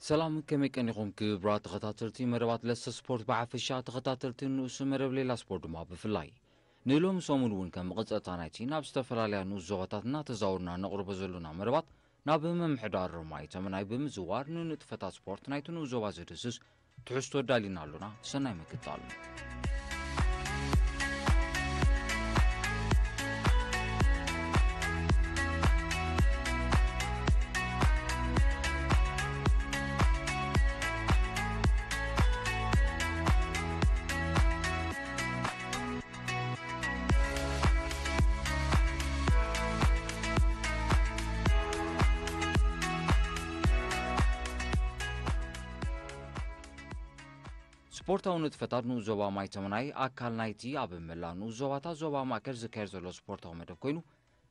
ሰላም፣ ከመይ ቀኒኹም ክቡራት ተኸታተልቲ መደባት ለሰ ስፖርት ብሓፈሻ፣ ተኸታተልቲ ንኡስ መደብ ሌላ ስፖርት ድማ ብፍላይ? ንሎሚ ሰሙን እውን ከም መቐጸልታ ናይቲ ናብ ዝተፈላለያ ንኡስ ዞባታት እናተዛወርና ነቕርቦ ዘሎና መደባት፣ ናብ ምምሕዳር ማይ ተመናይ ብምዝዋር ንንጥፈታት ስፖርት ናይቲ ንኡስ ዞባ ዝድህስስ ትሕዝቶ ኣዳሊና ኣሎና። ሰናይ ምክትታል። ስፖርታዊ ንጥፈታት ንኡስ ዞባ ማይ ተመናይ ኣካል ናይቲ ኣብ መላእ ንኡስ ዞባታት ዞባ ማእከል ዝካየድ ዘሎ ስፖርታዊ መደብ ኮይኑ፣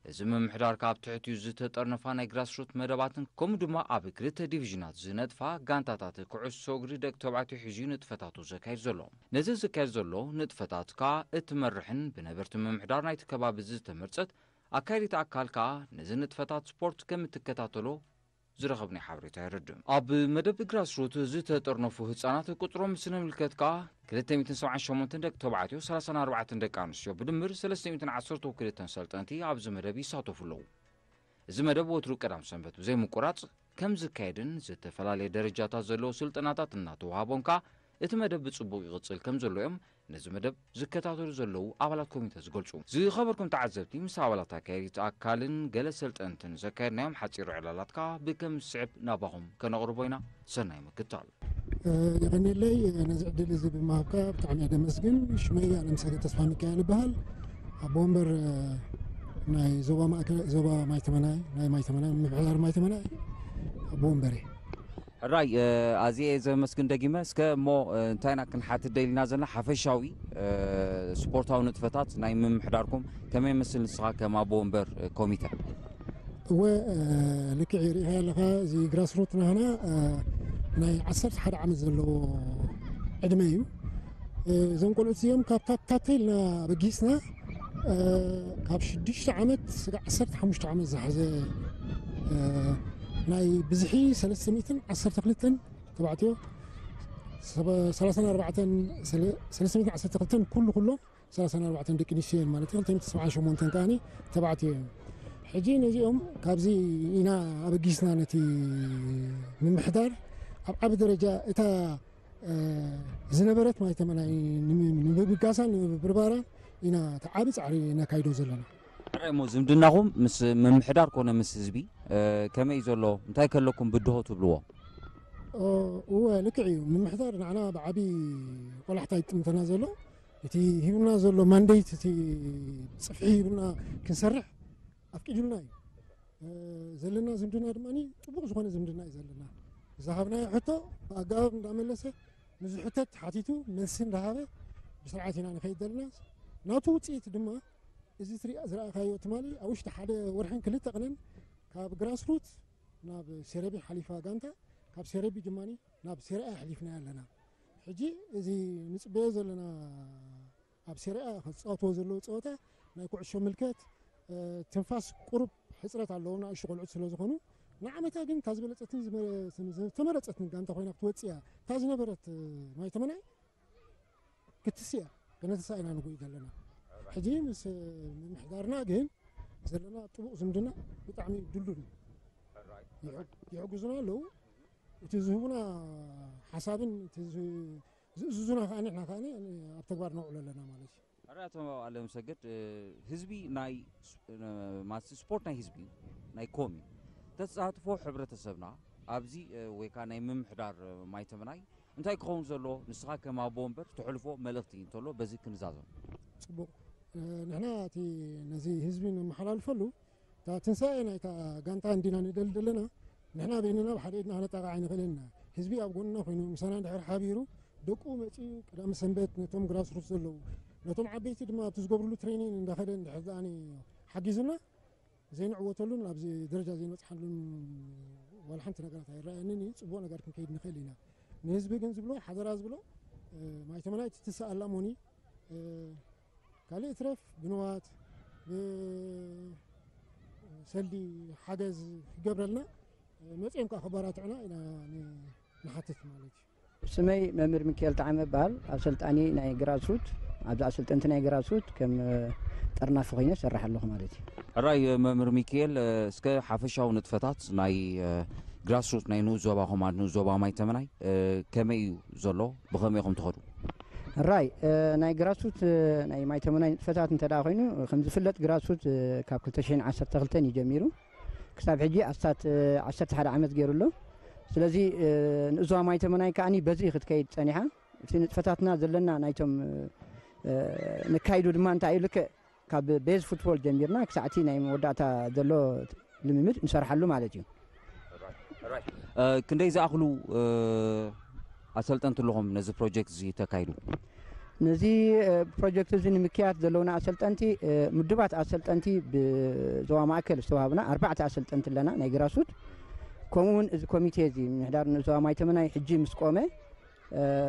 እዚ ምምሕዳር ካብ ትሕቲኡ ዝተጠርነፋ ናይ ግራስሩት መደባትን ከምኡ ድማ ኣብ ክልተ ዲቪዥናት ዝነጥፋ ጋንታታት ኩዕሶ እግሪ ደቂ ተባዕትዮ ሒዙ ንጥፈታቱ ዘካይድ ዘሎ። ነዚ ዝካየድ ዘሎ ንጥፈታት ከኣ እትመርሕን ብነበርቲ ምምሕዳር ናይቲ ከባቢ ዝተመርጸት ኣካይዲት ኣካል ከኣ ነዚ ንጥፈታት ስፖርት ከም እትከታተሎ ዝረኸብናዮ ሓበሬታ የረድእ። ኣብ መደብ ግራስሩት ዝተጠርነፉ ህጻናት ቁጽሮም ምስ ንምልከት ከኣ ክልተ ሚእትን ሰብዓን ሸሞንተን ደቂ ተባዕትዮ፣ ሰላሳን ኣርባዕተን ደቂ ኣንስትዮ ብድምር ሰለስተ ሚእትን ዓሰርተው ክልተን ሰልጠንቲ ኣብዚ መደብ ይሳተፉ ኣለዉ። እዚ መደብ ወትሩ ቀዳም ሰንበት ብዘይምቁራጽ ከም ዝካየድን ዝተፈላለየ ደረጃታት ዘለዎ ስልጠናታት እናተዋሃቦም ከኣ እቲ መደብ ብጽቡቕ ይቕጽል ከም ዘሎ እዮም ነዚ መደብ ዝከታተሉ ዘለዉ ኣባላት ኮሚተ ዝገልጹ። ዝኸበርኩም ተዓዘብቲ፣ ምስ ኣባላት ኣካየዲት ኣካልን ገለ ሰልጠንትን ዘካየድናዮም ሓጺር ዕላላት ከኣ ብከም ዝስዕብ ናባኹም ከነቕርቦ ኢና። ሰናይ ምክታል። እ፣ የቐንየለይ፣ እ፣ ነዚ ዕድል እዚ ብምሃብካ ብጣዕሚ እየ ደመስግን። ሽመይ ኣለምሰገድ ተስፋ ሚካኤል ይበሃል። ኣቦ ወንበር፣ እ፣ ናይ ዞባ ማእከ-፣ ዞባ ማይ ተመናይ፣ ናይ ማይ ተመናይ፣ ምምሕዳር ማይ ተመናይ ኣቦ ወንበር እየ። ሕራይ፣ እ፣ ኣዝየ እየ ዘመስግን ደጊመ። እስከ እሞ፣ እ፣ እንታይ ኢና ክንሓትት ደሊና ዘለና? ሓፈሻዊ፣ እ፣ ስፖርታዊ ንጥፈታት ናይ ምምሕዳርኩም ከመይ ይመስል ንስኻ ከም ኣቦ ወንበር፣ እ፣ ኮሚተ? እወ፣ እ፣ ልክዕ ርኢኻ ኣለኻ። እዚ ግራስሩት ናህና፣ እ፣ ናይ ዓሰርተ ሓደ ዓመት ዘለዎ ዕድመ እዩ። እ፣ እዞም ቆልዑት እዚኦም ካብ ታታተ ኢልና በጊስና፣ እ፣ ካብ ሽዱሽተ ዓመት ስጋዕ ዓሰርተ ሓሙሽተ ዓመት ዝሓዘ፣ እ፣ ናይ ብዝሒ ሰለስተ ሚእትን ዓሰርተ ክልተን ተባዕትዮ፣ ሰበ-፣ ሰላሳን ኣርባዕተን፣ ሰለ-፣ ሰለስተ ሚእትን ዓሰርተ ክልተን ኩሉ ኩሎም ሰላሳን ኣርባዕተን ደቂ ኣንስትዮ እየን ማለት እዩ። ክልተ ሚእትን ሰብዓን ሸሞንተን ከኣኒ ተባዕትዮ እዮም። ሕጂ ነዚኦም ካብዚ ኢና ኣበጊስና ነቲ ምምሕዳር ኣብ ዓቢ ደረጃ እታ፣ እ፣ ዝነበረት ማይ ተመናይ ንም-፣ ንምብጋሳ ንምብርባራ ኢና እቲ ዓቢ ጻዕሪ ነካይዶ ዘለና። ሕራይ እሞ ዝምድናኹም ምስ ምምሕዳር ኮነ ምስ ህዝቢ፣ እ፣ ከመይ እዩ ዘሎ? እንታይ ከለኩም ብድሆ ትብልዎ? ኦ፣ እወ፣ ልክዕ እዩ። ምምሕዳር ንዓና ብዓቢ ቆላሕታ ይጥምተና ዘሎ። እቲ ሂቡና ዘሎ ማንዴት፣ እቲ ጽፍሒ ሂቡና ክንሰርሕ ኣፍቂዱልና እዩ። እ፣ ዘለና ዝምድና ድማ ጽቡቕ ዝኾነ ዝምድና እዩ ዘለና። ዝሃብናዮ ሕቶ ብኣገባብ እንዳመለሰ፣ ንዝሕተት ሓቲቱ መልሲ እንዳሃበ ብስርዓት ኢና ንኸይድ ዘለና። ናቱ ውጽኢት ድማ እዚ ትሪኣ-፣ ዝረኣኻዮ ትማሊ ኣብ ውሽጢ ሓደ ወርሕን ክልተ ቅነን ካብ ግራስሩት ናብ ሴረቢ ሓሊፋ ጋንታ፣ ካብ ሴረቢ ድማ ናብ ሴሪኣ ኣሕሊፍናዮ ኣለና። ሕጂ እዚ ንጽበዮ ዘለና ኣብ ሴሪኣ ክጻወትዎ ዘለዉ ጸወታ ናይ ኩዕሾ ምልከት፣ እ፣ ትንፋስ ቁሩብ ሕጽረት ኣለዎም፣ ንኣሽቱ ቆልዑት ስለ ዝኾኑ። ንዓመታ ግን እታ ዝበለጸትን ዝመ-፣ ዝተመረጸትን ጋንታ ኮይና ክትወጽእ እያ። እታ ዝነበረት፣ እ፣ ማይ ተመናይ ክትስእ እያ። ከነተሳ ኢና ንጉይ ዘለና። ሕጂ ምስ ምምሕዳርና ግን ዘለና ጥቡቕ ዝምድና ብጣዕሚ ድልዱል እዩ። ይሕግ-፣ ይሕግዙና ኣለዉ። እቲ ዝህቡና ሓሳብን እቲ ዝ-፣ ዝእዝዙና ከኣ ንሕና ከኣ ኣብ ተግባር ነውዕሎ ኣለና ማለት እዩ። ሕራይ ኣቶ ኣለምሰገድ፣ እ፣ ህዝቢ ናይ ስ-፣ እ፣ ማለት ስፖርት ናይ ህዝቢ እዩ፣ ናይ ኮም እዩ። ተሳትፎ ሕብረተሰብና ኣብዚ፣ እ፣ ወይ ከኣ ናይ ምምሕዳር፣ እ፣ ማይ ተመናይ እንታይ ክኸውን ዘለዎ ንስኻ ከም ኣቦ ወንበር ተሕልፎ መልእኽቲ እንተሎ በዚ ክንዛዘም። ጽቡቕ። እ፣ ንሕና እቲ ነዚ ህዝቢ ነመሓላልፈሉ እታ ትንሳኤ ናይታ ጋንታ እንዲና ንደሊ ዘለና፣ ንሕና በይንና ብሓደ ኢድና ክነጣቕዓ ኣይንኽእልን ኢና። ህዝቢ ኣብ ጎንና ኮይኑ ምሳና እንድሕር ሓቢሩ፣ ደቁ መጺኡ ቀዳሚ ሰንበት ነቶም ግራስሩት ዘለዉ፣ ነቶም ዓበይቲ ድማ ኣብቲ ዝገብርሉ ትሬኒንግ እንዳኸደ እንድሕር ደኣ ሓጊዙና፣ ዘይንዕወተሉን ኣብዚ ደረጃ ዘይንበጽሓሉን ዋላ ሓንቲ ነገራት ኣይረኣየንን እዩ። ጽቡቕ ነገር ክንከይድ ንኽእል ኢና። ንህዝቢ ግን ዝብሎ፣ ሓደራ ዝብሎ፣ እ፣ ማይ ተመናይ ትትስእ ኣላ እሞኒ፣ እ፣ ካልእ ትረፍ ብንዋት፣ ብሰልዲ ሓገዝ ክገብረልና፣ እ፣ መጺኦም ከኣ ክበራትዑና ኢና ን-፣ ንሓትት ማለት እዩ። ስመይ መምህር ሚካኤል ጣዕመ እበሃል። ኣሰልጣኒ ናይ ግራስሩት፣ ኣብዚ ኣሰልጠንቲ ናይ ግራስሩት ከም ጠርናፊ ኮይነ እሰርሕ ኣለኹ ማለት እዩ። ሕራይ መምህር ሚካኤል፣ እስከ ሓፈሻዊ ንጥፈታት ናይ ግራስሩት ናይ ንኡስ ዞባ ኹማንድ ንኡስ ዞባ ማይተመናይ ከመይ እዩ ዘሎ? ብኸመይ ኢኹም ትኸዱ? ሕራይ ናይ ግራስሩት ናይ ማይተመናይ ንጥፈታት እንተ ደኣ ኮይኑ፣ ከም ዝፍለጥ ግራስሩት ካብ ክልተ ሽሕን ዓሰርተ ክልተን እዩ ጀሚሩ። ክሳብ ሕጂ ኣስታት ዓሰርተ ሓደ ዓመት ገይሩ ኣሎ። ስለዚ ንኡስ ዞባ ማይተመናይ ከኣ በዚ ክትከይድ ጸኒሓ። እቲ ንጥፈታትና ዘለና ናይቶም ነካይዱ ድማ እንታይ እዩ፣ ልክዕ ካብ ቤዝ ፉትቦል ጀሚርና ክሳዕቲ ናይ መወዳእታ ዘሎ ልምምድ ንሰርሓሉ ማለት እዩ። ክንደይ ዝኣኽሉ ኣሰልጠንቲ ኣለኹም ነዚ ፕሮጀክት እዚ ተካይዱ? ነዚ ፕሮጀክት እዚ ንምክያድ ዘለውና ኣሰልጠንቲ፣ ምዱባት ኣሰልጠንቲ ብዞባ ማእከል ዝተዋህቡና ኣርባዕተ ኣሰልጠንቲ ኣለና፣ ናይ ግራስሩት። ከምኡ እውን እዚ ኮሚቴ እዚ ምምሕዳር ንኡስ ዞባ ማይተመናይ ሕጂ ምስ ቆመ፣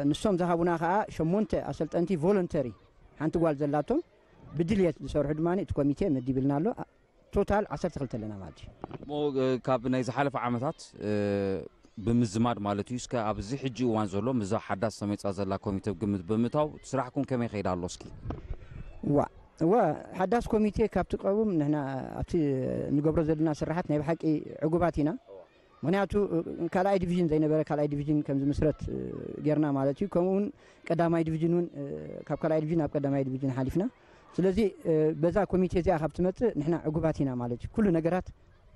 ንሶም ዝሃቡና ከዓ ሸሞንተ ኣሰልጠንቲ ቮለንተሪ፣ ሓንቲ ጓል ዘላቶም ብድልየት ዝሰርሑ ድማ እቲ ኮሚቴ መዲብልና ኣሎ። ቶታል ዓሰርተ ክልተ ኣለና ማለት እዩ። እሞ ካብ ናይ ዝሓለፈ ዓመታት ብምዝማድ ማለት እዩ፣ እስከ ኣብዚ ሕጂ እዋን ዘሎ ምስዛ ሓዳስ ተመፂኣ ዘላ ኮሚተ ግምት ብምእታው ስራሕኩም ከመይ ከይዳ ኣሎ እስኪ? ዋ እወ፣ ሓዳስ ኮሚቴ ካብ ትቀውም ንሕና ኣብቲ ንገብሮ ዘለና ስራሓት ናይ ብሓቂ ዕጉባት ኢና። ምክንያቱ ካልኣይ ዲቪዥን ዘይነበረ ካልኣይ ዲቪዥን ከም ዝምስረት ጌርና ማለት እዩ። ከምኡ እውን ቀዳማይ ዲቪዥን እውን ካብ ካልኣይ ዲቪዥን ናብ ቀዳማይ ዲቪዥን ሓሊፍና። ስለዚ በዛ ኮሚቴ እዚኣ ካብ ትመፅእ ንሕና ዕጉባት ኢና ማለት እዩ። ኩሉ ነገራት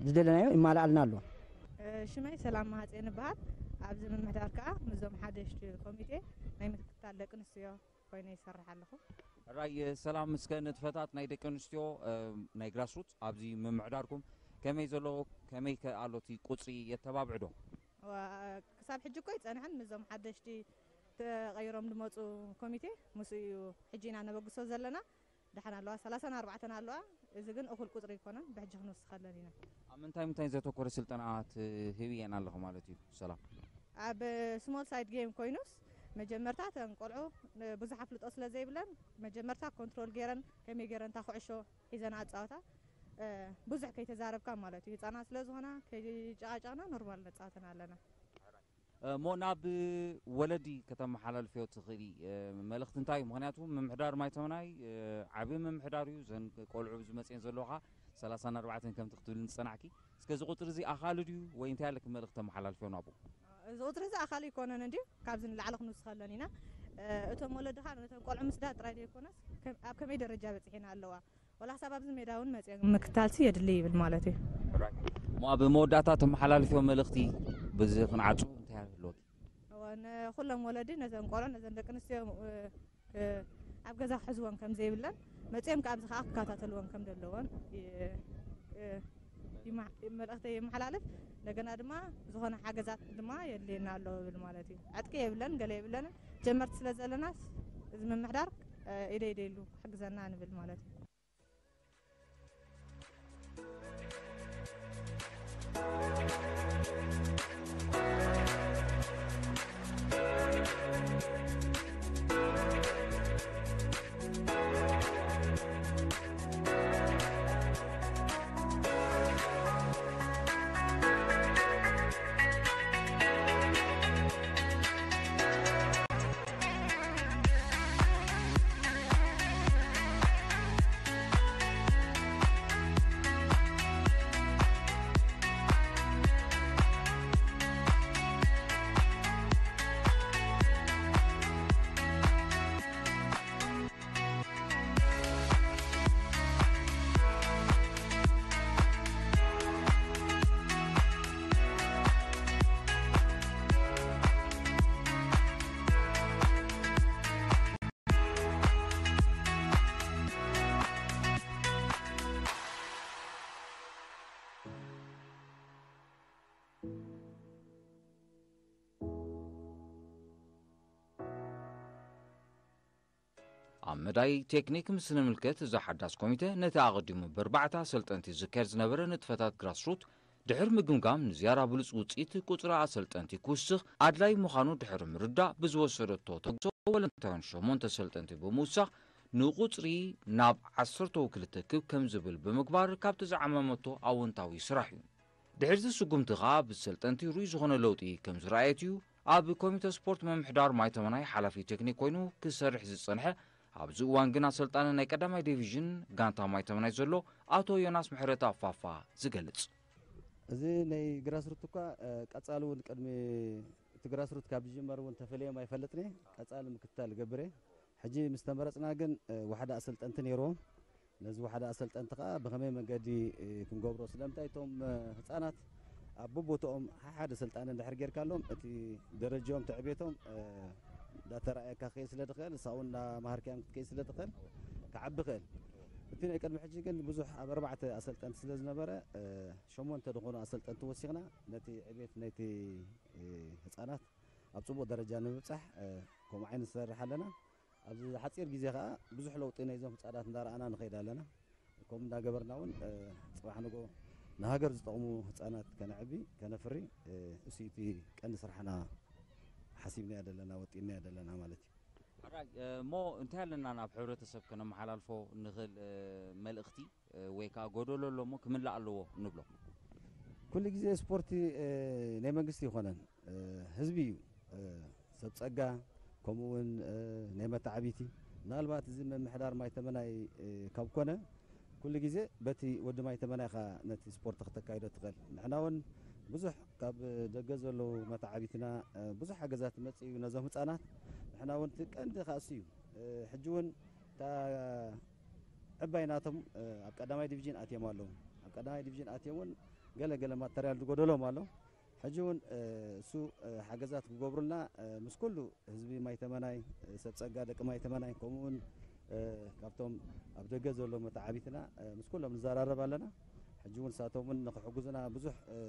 ዝደለናዮ ይማልኣልና ኣሎ። ሽመይ ሰላም ማሃፀ ንበሃል። ኣብዚ ምምሕዳር ከዓ ምስዞም ሓደሽቲ ኮሚቴ ናይ ምክትታል ደቂ ኣንስትዮ ኮይነ ይሰርሕ ኣለኹ። ሕራይ ሰላም፣ እስከ ንጥፈታት ናይ ደቂ ኣንስትዮ ናይ ግራስሩት ኣብዚ ምምሕዳርኩም ከመይ ዘሎ፣ ከመይ ከ ኣሎ እቲ ቁፅሪ የተባብዕ ዶ? ክሳብ ሕጂ እኮ ይፀንሐን ምስዞም ሓደሽቲ ተቐይሮም ዝመፁ ኮሚቴ ምስ እዩ ሕጂ ኢና ነበግሶ ዘለና። ደሓን ኣለዋ፣ ሰላሳን ኣርባዕተን ኣለዋ። እዚ ግን እኹል ቁፅሪ ኣይኮነን፣ ብሕጂ ክንውስኸለን ኢና። ኣብ ምንታይ ምንታይ ዘተኮረ ስልጠና ትህቢ የን ኣለኹ ማለት እዩ? ሰላም። ኣብ ስሞል ሳይድ ጌም ኮይኑስ መጀመርታ ተን ቆልዑ ብዙሕ ኣፍልጦ ስለ ዘይብለን መጀመርታ ኮንትሮል ገይረን ከመይ ገይረን እታ ኩዕሾ ሒዘን ኣፃወታ ብዙሕ ከይተዛረብካ ማለት እዩ። ህፃናት ስለ ዝኾና ከይጨቃጨቅና ኖርማል ነፃወተን ኣለና። እሞ ናብ ወለዲ ከተመሓላልፍዮ ትኽእሊ መልእኽቲ እንታይ እዩ? ምኽንያቱ ምምሕዳር ማይተመናይ ዓቢ ምምሕዳር እዩ። ዘን ቆልዑ ዝመፅኤን ዘለኻ ሰላሳን ኣርባዕተን ከምቲ ክትብልን ዝፀናሕኪ፣ እስከ እዚ ቁፅሪ እዚ ኣኻሊ ድዩ ወይ እንታይ ኣለኪ መልእኽቲ ተመሓላልፍዮ ናብኡ? እዚ ቁፅሪ እዚ ኣኻሊ ኣይኮነን እንድዩ፣ ካብዚ ንላዕሊ ክንውስኸለን ኢና። እቶም ወለድኻ ነቶም ቆልዑ ምስዳድ ጥራይ ዘይኮነስ ኣብ ከመይ ደረጃ በፂሐን ኣለዋ፣ ዋላ ክሳብ ኣብዚ ሜዳ እውን መፅኦም ምክታልሲ የድሊ ይብል ማለት እዩ። እሞ ኣብ መወዳእታ ተመሓላልፍዮ መልእኽቲ ብዚ ክንዓፁ እንታይ ኣለኪ? እወ፣ ንኩሎም ወለዲ ነዘን ቆልዑ ነዘን ደቂ ኣንስትዮ ኣብ ገዛ ክሕዝወን ከም ዘይብለን መፅኦም ከዓ ኣብዚ ከዓ ክከታተልወን ከም ዘለዎን መልእኽተይ የመሓላልፍ። እንደገና ድማ ዝኾነ ሓገዛት ድማ የድልየና ኣሎ ብል ማለት እዩ። ዕጥቂ የብለን ገለ የብለንን፣ ጀመርቲ ስለ ዘለናስ እዚ ምምሕዳር ኢደይ ኢደይሉ ክሕግዘና ንብል ማለት እዩ። ኣብ መዳይ ቴክኒክ ምስ ንምልከት፣ እዚ ሓዳስ ኮሚተ ነቲ ኣቐዲሙ ብኣርባዕተ ኣሰልጠንቲ ዝካየድ ዝነበረ ንጥፈታት ግራስሩት ድሕሪ ምግምጋም፣ ንዝያዳ ብሉጽ ውጽኢት ቁጽሪ ኣሰልጠንቲ ክውስኽ ኣድላዪ ምዃኑ ድሕሪ ምርዳእ፣ ብዝወሰደቶ ተግባር ወለንታውያን ሸሞንተ ኣሰልጠንቲ ብምውሳኽ፣ ንቁጽሪ ናብ ዓሰርተው ክልተ ክብ ከም ዝብል ብምግባር፣ ካብቲ ዝዓመመቶ ኣወንታዊ ስራሕ እዩ። ድሕሪ እዚ ስጉምቲ ከኣ፣ ብሰልጠንቲ ርኡይ ዝኾነ ለውጢ ከም ዝረኣየት እዩ ኣብ ኮሚተ ስፖርት ምምሕዳር ማይተመናይ ሓላፊ ቴክኒክ ኮይኑ ክሰርሕ ዝጸንሐ፣ ኣብዚ እዋን ግን ኣሰልጣኒ ናይ ቀዳማይ ዲቪዥን ጋንታ ማይተመናይ ዘሎ ኣቶ ዮናስ ምሕረት ኣፋፋ ዝገልጽ። እዚ ናይ ግራስሩት እኳ፣ እ፣ ቀጻሊ እውን ቅድሚ እቲ ግራስሩት ካብ ዝጅመር እውን ተፈልዮም ኣይፈልጥን እየ። ቀጻሊ ምክትታል እገብር እየ። ሕጂ ምስ ተመረጽና ግን፣ እ፣ ዋሕዲ ኣሰልጠንቲ ነይርዎም። ነዚ ዋሕዲ ኣሰልጠንቲ ከኣ ብኸመይ መንገዲ፣ እ፣ ክንገብሮ፣ ስለምንታይ እቶም፣ እ፣ ህጻናት ኣብ በቦትኦም ሓደ ኣሰልጣኒ እንድሕር ጌርካሎም፣ እቲ ደረጃኦም፣ ትዕቤቶም፣ እ፣ እንዳተራእየካ ክኸይድ ስለ ዝኽእል፣ ንሳ እውን እንዳመሃርካዮም ክትከይድ ስለ ትኽእል፣ ክዓቢ ይኽእል። እቲ ናይ ቅድሚ ሕጂ ግን ብዙሕ ኣብ ኣርባዕተ ኣሰልጠንቲ ስለ ዝነበረ፣ እ፣ ሸሞንተ ዝኾኑ ኣሰልጠንቲ ወሲኽና ነቲ ዕቤት ናይቲ፣ እ፣ ህጻናት ኣብ ጽቡቕ ደረጃ ንምብጻሕ፣ እ፣ ከምኡ ዓይነት ንሰርሕ ኣለና። ኣብዚ ሓጺር ግዜ ከኣ ብዙሕ ለውጢ ናይዞም ህጻናት እንዳረኣና ንኸይድ ኣለና። ከምኡ እንዳገበርና እውን፣ እ፣ ጽባሕ ንግሆ ንሃገር ዝጠቕሙ ህጻናት ከነዕቢ፣ ከነፍሪ፣ እ፣ እሱ እቲ ቀንዲ ስራሕና ሓሲብናዮ ዘለና፣ ወጢንናዮ ዘለና ማለት እዩ። ሕራይ፣ እ፣ እሞ እንታይ ኣለና ናብ ሕብረተሰብ ከነመሓላልፎ ንኽእል፣ እ፣ መልእኽቲ፣ እ፣ ወይ ከኣ ጎደሎ ኣሎ እሞ ክምላእ ኣለዎ ንብሎ? ኩሉ ግዜ ስፖርቲ፣ እ፣ ናይ መንግስቲ ይኾነን፣ እ፣ ህዝቢ እዩ። እ፣ ሰብ ጸጋ፣ ከምኡ እውን፣ እ፣ ናይ መተዓቢቲ። ምናልባት እዚ ምምሕዳር ማይ ተመናይ፣ እ፣ ካብ ኮነ፣ ኩሉ ግዜ በቲ ወዲ ማይ ተመናይ ኢኻ ነቲ ስፖርት ክተካይዶ ትኽእል። ንሕና እውን ብዙሕ ካብ ደገ ዘለዉ መተዓቢትና፣ እ፣ ብዙሕ ሓገዛት መጽእ እዩ ነዞም ህጻናት። ንሕና እውን እቲ ቀንዲ ከኣ እሱ እዩ። እ፣ ሕጂ እውን እታ ዕባይ ናቶም፣ እ፣ ኣብ ቀዳማይ ዲቪዥን ኣትዮም ኣለዉ። ኣብ ቀዳማይ ዲቪዥን ኣትዮም እውን ገለ ገለ ማተርያል ዝጎደሎም ኣሎ። ሕጂ እውን፣ እ፣ እሱ፣ እ፣ ሓገዛት ክገብሩልና፣ እ፣ ምስ ኩሉ ህዝቢ ማይ ተመናይ፣ እ፣ ሰብ ጸጋ ደቂ ማይ ተመናይ፣ ከምኡ እውን፣ እ፣ ካብቶም ኣብ ደገ ዘሎ መተዓቢትና፣ እ፣ ምስ ኩሎም ንዘራረብ ኣለና። ሕጂ እውን ንሳቶም እውን ንክሕግዙና ብዙሕ፣ እ፣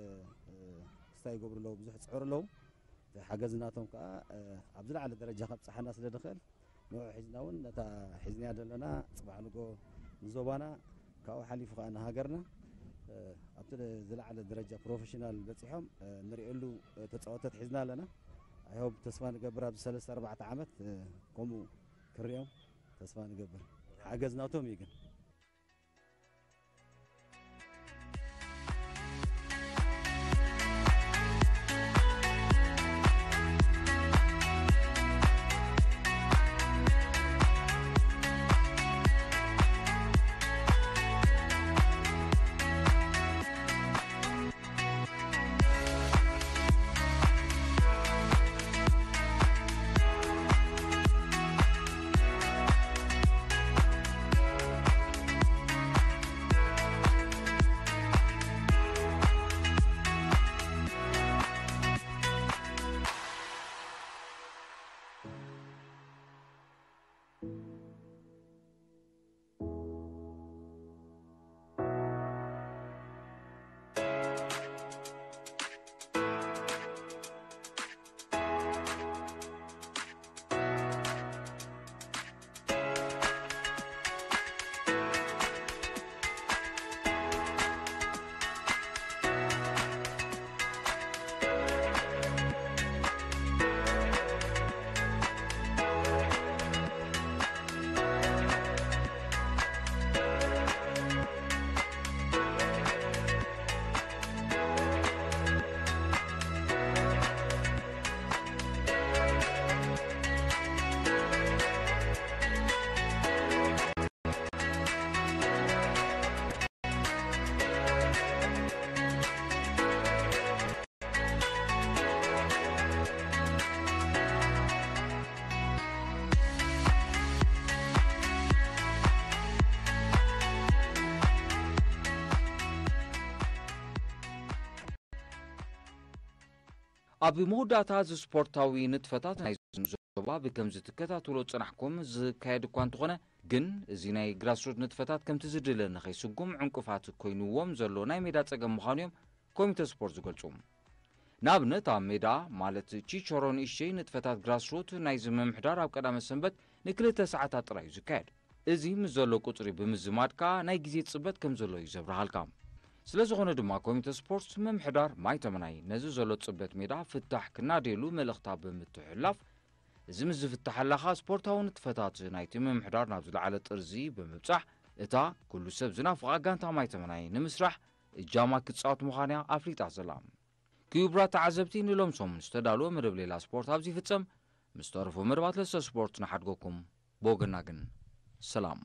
እ፣ ክስታይ ይገብሩ ኣለዉ፣ ብዙሕ ይጽዕሩ ኣለዉ። እቲ ሓገዝ ናቶም ከኣ፣ እ፣ ኣብ ዝለዓለ ደረጃ ከብጽሓና ስለ ዝኽእል፣ ንዑ ሒዝና እውን ነታ ሒዝናያ ዘለና ጽባሕ ንግሆ ንዞባና፣ ካብኡ ሓሊፉ ከኣ ንሃገርና፣ እ፣ ኣብቲ ዝለዓለ ደረጃ ፕሮፌሽናል በጺሖም፣ እ፣ ንርእየሉ፣ እ፣ ተጻወተት ሒዝና ኣለና። ኣይ ሆፕ፣ ተስፋ ንገብር ኣብዚ ሰለስተ ኣርባዕተ ዓመት፣ እ፣ ከምኡ ክርእዮም ተስፋ ንገብር። ሓገዝ ናቶም እዩ ግን። ኣብ መወዳእታ፣ እዚ ስፖርታዊ ንጥፈታት ናይ ዞባ ብከም ዝትከታተሎ ጽናሕኩም ዝካየድ እኳ እንተኾነ፣ ግን እዚ ናይ ግራስሩት ንጥፈታት ከምቲ ዝድለ ንኸይስጉም ዕንቅፋት ኮይንዎም ዘሎ ናይ ሜዳ ጸገም ምዃኑ እዮም ኮሚተ ስፖርት ዝገልጹ። ንኣብነት፣ ኣብ ሜዳ፣ ማለት ቺቾሮ ንእሽተይ፣ ንጥፈታት ግራስሩት ናይዚ ምምሕዳር ኣብ ቀዳመ ሰንበት ንክልተ ሰዓታት ጥራይ እዩ ዝካየድ። እዚ ምስ ዘሎ ቁጽሪ ብምዝማድ ከኣ ናይ ግዜ ጽበት ከም ዘሎ እዩ ዘብርሃልካ። ስለ ዝኾነ ድማ ኮሚተ ስፖርት ምምሕዳር ማይ ተመናይ ነዚ ዘሎ ጽበት ሜዳ ፍታሕ ክናደየሉ መልእኽታ ብምትሕልላፍ፣ እዚ ምስ ዝፍታሕ ኣላኻ ስፖርታዊ ንጥፈታት ናይቲ ምምሕዳር ናብ ዝለዓለ ጥርዚ ብምብጻሕ እታ ኩሉ ሰብ ዝናፍቓ ጋንታ ማይ ተመናይ ንምስራሕ እጃማ ክጻወት ምዃና ኣፍሊጣ ዘላ። ክቡራት ተዓዘብቲ፣ ንሎም ሰሙን ዝተዳለወ መደብ ሌላ ስፖርት ኣብዚ ይፍጸም። ምስ ተረፉ መደባት ለሰ ስፖርት ንሓድገኩም። ብወገና ግን ሰላም።